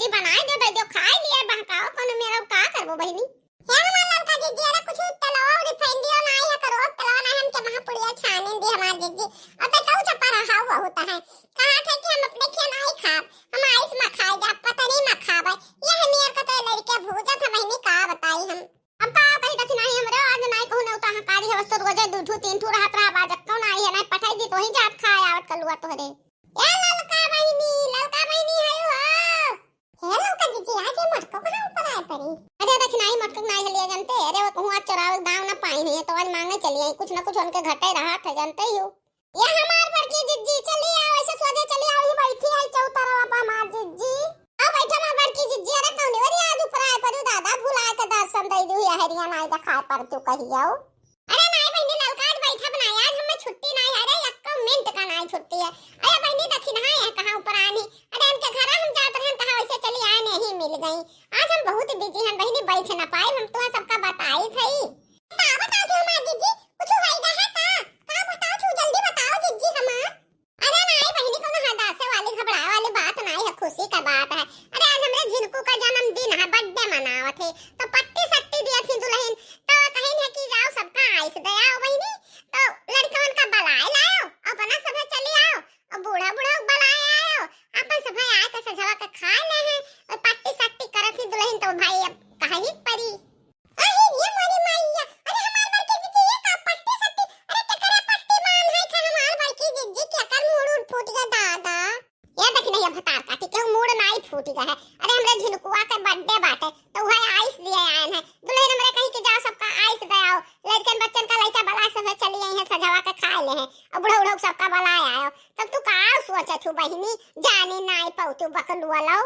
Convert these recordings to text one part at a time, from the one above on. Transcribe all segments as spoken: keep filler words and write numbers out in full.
ई बनाए दे, दे दियो, खाए लिए, बहकाओ कोनो मेरा, का करबो बहिनी? हे हमार ललका जिज्जी, अरे कुछ तलवा refined-इयो नाई है, करो तलवा नाई, हमके वहाँ पुड़िया छाने दी हमार जिज्जी। और तो कहू चपा रहा बहुत है, कहा थे कि हम अपने खिया नाई खाब, हम आइस में खाए जा, पतरी में खाबे। यह मेर का तो लड़के भूजत है बहिनी, का बताई हम। अब का कही दखिनाही हमरे, आज नाई कहू नेवता हकारी है, बस तो रोजे दू ठू तीन ठू रहत रहा, बाजक कौन आई है, नाई पठाई दी तो ही जात खाए आवत कलुआ तोहरे। ए ललका बहिनी, ललका बहिनी हयू हो? हे ललका जिज्जी, आज ये मटको कहाँ ऊपर आए परी? अरे दखिनाही मटको नाई हलिया जानते, अरे वो कहूँ आज चोरावे दाव ना पाई नहीं है, तो आज मांगे चली आई, कुछ ना कुछ उनके घटे रहा था जानते ही हो। ये हमार बड़की जिज्जी, चली आओ, ऐसे सोझे चली आओ, ये बैठी है चौतरवा पर हमार जिज्जी। आओ बैठो हमार बड़की जिज्जी। अरे कौनी वरी आज ऊपर आए परी दादा, भुलाए के दर्शन दे दू, ये हरिया नाई दिखाए पर तू कही आओ। अरे नाई बहिनी ललका आज बैठा बनाए, आज हमें छुट्टी नाई है, अरे यक्को मिनट का नाई छुट्टी है। अरे बहिनी दखिनाही है कहाँ ऊपर आनी, अरे इनके घर हम जात रहन कहाँ वैसे चली आए नहीं मिल गई। आज हम बहुत busy हैं बहिनी, बैठ ना पाए, हम तुम्हें सबका बताई थई। का बताओ थे हमार जिज्जी, कुछ होइगा है का? का बताओ थे, जल्दी बताओ जिज्जी हमार। अरे नाई बहिनी, कोनो हदासे वाली घबराए वाली बात नाई है, खुशी का बात है। अरे आज हमरे झिनकू का जन्मदिन है, birthday मनावत है, तो पट्टी सट्टी दिया थी दुल्हन, तो कहिन है कि जाओ सबका आइस दे आओ बहिनी, तो लड़कवन का बलाए लाओ, अपना सभे चली आओ, और बूढ़ा बूढ़ा बलाए आयो, अपन सभे आए के सजवा के खाए ले हैं, और पट्टी सट्टी करत ही दुल्हन, तो भाई अब कहीं परी। अरे ये मोरी मैया, अरे हमार बड़की जिज्जी, ये का पट्टी सट्टी? अरे केकरे पट्टी बांध है थे हमार बड़की जिज्जी, केकर मूड़ उड़ फूट गया दादा? ये देखी नहीं, अब भतार काटी के मूड़ नाई फूट गया है। अरे हमरे झिनकुआ के birthday बाटे, तो वह आइस दिए आए हैं। दुल्हन हमरे कहीं के जाओ सबका आइस दे आओ, लड़कन बच्चन का लइका बला सब है चली आई हैं, सजवा के खाए ले हैं, और बुढ़ा उढ़ा सबका बलाए आयो। तब तू का सोचत हूँ बहिनी, जानी नाई पौतू बकलुआ लो।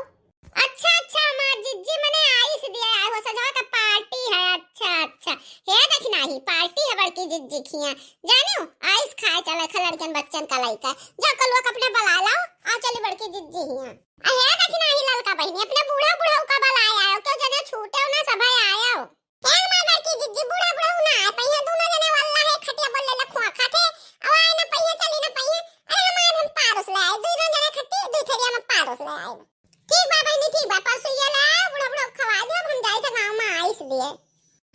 अच्छा, अच्छा, हमार जिज्जी मने आइस दिए आए हो, सजवा का party है। अच्छा, अच्छा, हे दखिनाही, party है बड़की जिज्जी खिया, जानियो, आइस खाए चले खा लड़कन बच्चन का लइका, जा कलुआ के अपने बला लाओ, आ चली बड़की जिज्जी हिया। आ हे दखिनाही ललका बहिनी, अपने बूढ़ा बुढ़ऊ का बलाए आयो, क्यों जने छूटे हो ना सभे आयो। हे हमार बड़की जिज्जी, बूढ़ा बुढ़ऊ ना आए पइहे, दोनों जने वल्ला है खटिया बोल ले लखुआ खाते, अब आए ना पइहे, चली ना पइहे। अरे हमार हम पारोस ले आए, दोनों जने खट्टी, दू थरिया में पारोस ले आए। ठीक बा बहिनी, ठीक बा, परसों ये ले आए, बूढ़ा बुढ़ऊ खवा दे, अब हम जाए थे गाँव में आइस लिए।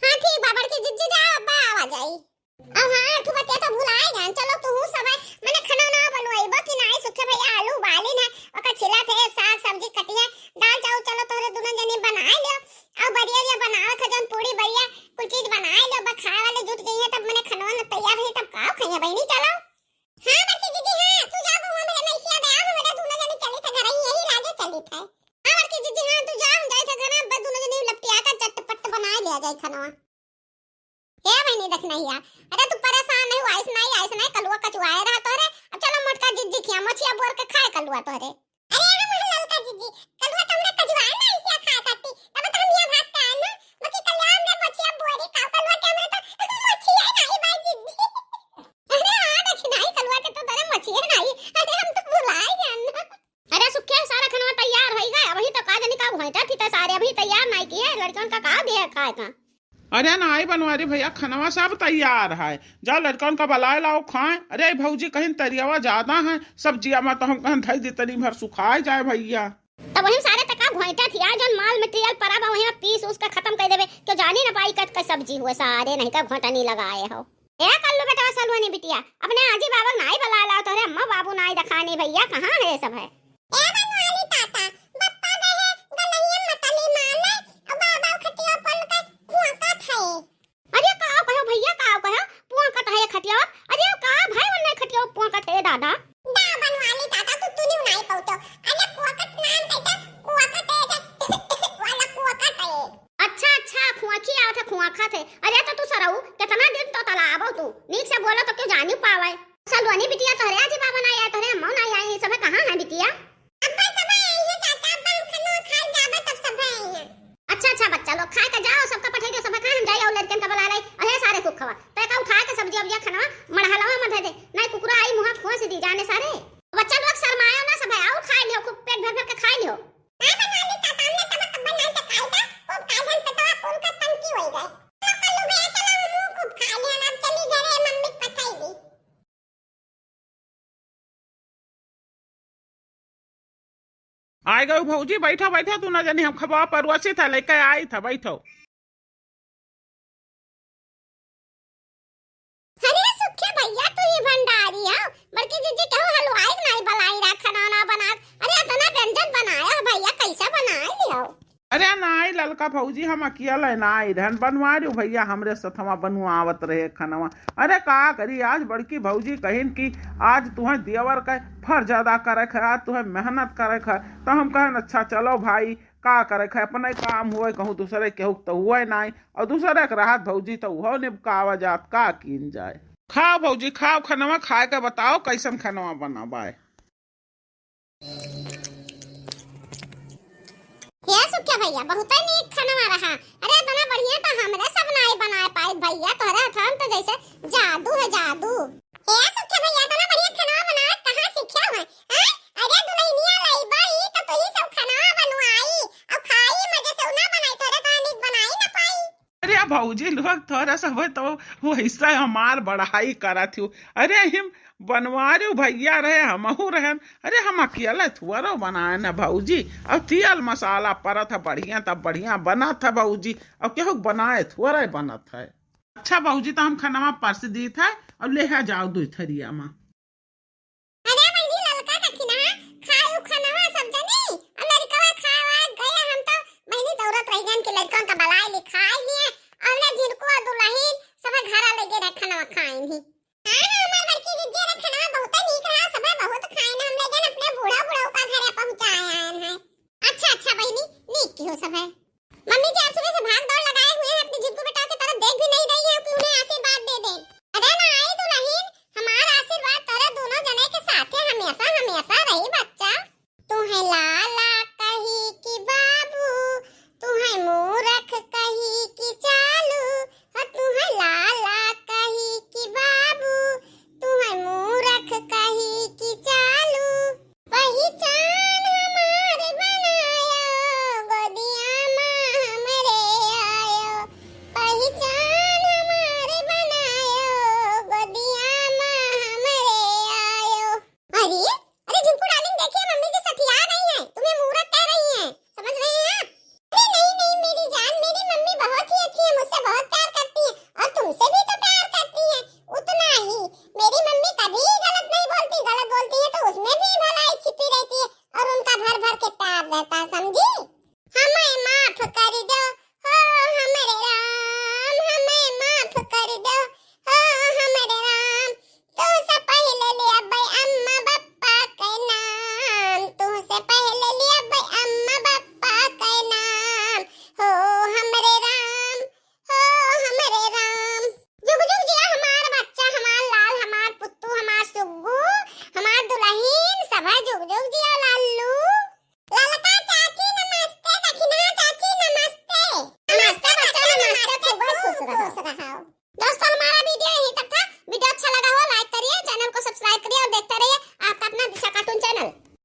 हाँ ठीक बा बड़की जिज्जी, जाओ अब्बा आवा जाई। अब हाँ, तू बतिया तो भुलाए गए। चलो तू सब है, मने खाना ना बनवाइबो कि नाई, सुखे भैया आलू उबाली ना, ओकर छिला थे, साग सब्जी कटिया, दाल चाउर, चलो तोहरे दोनों जनी बनाए लियो। अब बरिया ये बनावत है जौन पूड़ी बरिया, कुल चीज बनाए लियो, बस खाए वाले जुट गई है, तब मने खाना ना तैयार रही, तब का खाइए बहिनी, चलो। हाँ बड़की दीदी, हाँ, तू जा बउआ मेरे नैसिया दे आ, हमरे दोनों जनी चली थे घर ही, यही लागे चली थे। हाँ बड़की दीदी, हाँ, तू जा, हम जाए थे घर, अब दोनों जनी लपटिया का चटपट बनाए लिया जाए खाना। हे बहिनी दखिनहिया, अरे तू परेशान नहीं हो, आइस नहीं, आइस नहीं, कलुआ कचुआए रहा तोहरे। अब चलो मोटका जिज्जी खिया, मोछिया बोर के खाए कलुआ तोहरे। अरे हम ललका जिज्जी, कलुआ तो हमरा कचुआए ना, आइस खाए खाती, तब तो हम यहाँ भाग के आए ना, बाकी कल्याण रे मोछिया बोरी का, कलुआ के हमरा तो मोछिया नहीं बाई जिज्जी। अरे हाँ दखिनाही, कलुआ के तो तोरे मोछिया नहीं, अरे हम तो भुलाए गए ना। अरे सुखे, सारा खनवा तैयार होई गए, अबही तो का जनी का घोंटा थी, तो सारे अबही तैयार नहीं किए, लड़कन का का दिए खाए का। अरे नाई बनवारी भैया, खनवा सब तैयार है, जाओ लड़कन का बलाए लाओ खाए। अरे भौजी कहीं तरियावा ज्यादा है, सब्जिया में तो हम कहीं धई दे तनी भर सुखाए जाए भैया। तब वही सारे तका घोंटा थी, आज जौन माल material परा बा वही पीस उस के खत्म कर देवे, क्यों जानी ना पाई कत का सब्जी हुए, सारे नहीं का घोंटा नहीं लगाए हो। ए कल्लू बेटवा सलुनी बिटिया, अपने आजी बाबा नाई बलाए लाओ, तोहरे अम्मा बाबू नाई दखानी भैया, कहाँ है सब है? ए बनवाली ताता, बप्पा गए हैं गलहिया मतली माले, और बाबा खटिया पन के फुआकत है। अरे का कहो भैया, का कहो, फुआकत है खटिया? अरे का भाई उन्हें खटिया फुआकत है दादा? दा बनवाली ताता, तू तू नहीं उनाई पौतो। अरे फुआकत नाम कहते, फुआकत है, वाला फुआकत है। अच्छा, अच्छा, खुआखी आवत है, खुआखा थे। अरे तो तू सरऊ, कितना दिन तो तलाबो तू, नीक से बोलो तो क्यों जानी पावे? सलोनी बिटिया तोहरे आजी बाबा ना आया, तोहरे अम्मा ना आई, सब कहाँ है बिटिया? अब्बा सब आई है, आइ गउ भउजी, बइठउ, बइठउ, तू न जानी हम खबा परोसित है, लइके आइत है, बइठउ। अरे सुखे भइया, तू ही भंडारी हउ, बड़की जिज्जी केहू हलवाई क नाहीं बलाई रहा खनवा बनात। अरे अतना व्यंजन बनाया है भइया, कइसे बनाइ लिहउ? अरे नाहीं ललका भउजी, हम अकेले नाहीं रहन, बनवारिउ भइया हमरे सथवा बनवावत रहे खनवा। अरे का करी, आज बड़की भउजी कहिन कि आज तुहइ देवर क फर्ज अदा करइ क है, आज तुहइ मेहनत करइ क है। त हम कहन अच्छा चलउ भाई, का करइ क है, अपनइ काम हुवइ, कहूँ दुसरे केहू क त हुवइ नाहीं, अउर दुसरे क रहत भउजी त उहउ निबकावा जात, का कीन जाए। खाउ भउजी खाउ, खनवा खाइ क बताउ कइसन खनवा बना बाय। हे सुखे भइया, बहुतइ नीक खनवा रहा। अरे अतना बढ़िया त हमरे सब नाहीं बनाइ पाइत भइया, तोहरे हथवा म त जइसे जादू है, जादू। हे सुखे भइया, अतना बढ़िया खनवा बनावत कहाँ सिख्या है? आँय? अरे दुलहिनिया लइबा ई त तुही सब खनवा बनवाई अउर खाई, मजे से उ ना बनाई, तोहरे तरह नीक बनाइ न पाई। अरे भउजी लोग, तोहरे सब तो वइसे हमार बड़ाई करत हिउ। अरे हिम बनवारिउ भइया रहे, हमहू रहन। अरे हम अकेले थोरउ बनाएन भउजी। अउर तेल मसाला परत है बढ़िया, तब बढ़िया बनत है भउजी। अउर केहू क बनाए थोरइ बनत है। अच्छा भउजी, त हम खनवा परस दीत है अउर लेहा जाउ दुइ थरिया मा। अरे बहिनी, ललका कखिनहा खायु खनवा सब जनी, अउर लड़कवा खाए वाए गए, हम तो बहिनी दौड़त रहि गएन कि लड़कन का बलाइ ली खाइ लिए, अउर ले झिनकू अउर दुलहिन सब घरा लइ गए रहे खनवा खाइन ही। हाँ, हाँ, हमार बड़की जिज्जी रे खनवा बहुते नीक रहा, सबे बहुत खाइन, हम लइ गएन अपने बूढ़ा बूढ़ा का घरे पहुँचाए आएन है। अच्छा, अच्छा बहिनी, नीक किहो सब है। मम्मी जी, आप सुबह से भाग दौड़ लगाए हुए हैं, अपने झिनकू बेटा की तरफ देख भी नहीं रही हैं कि उन्हें आशीर्वाद दे दें। अरे नाहीं दुलहिन, हमार आशीर्वाद तोरे दोनों जने के साथे हमेशा, हमेशा रही बच्चा। तू है लाला,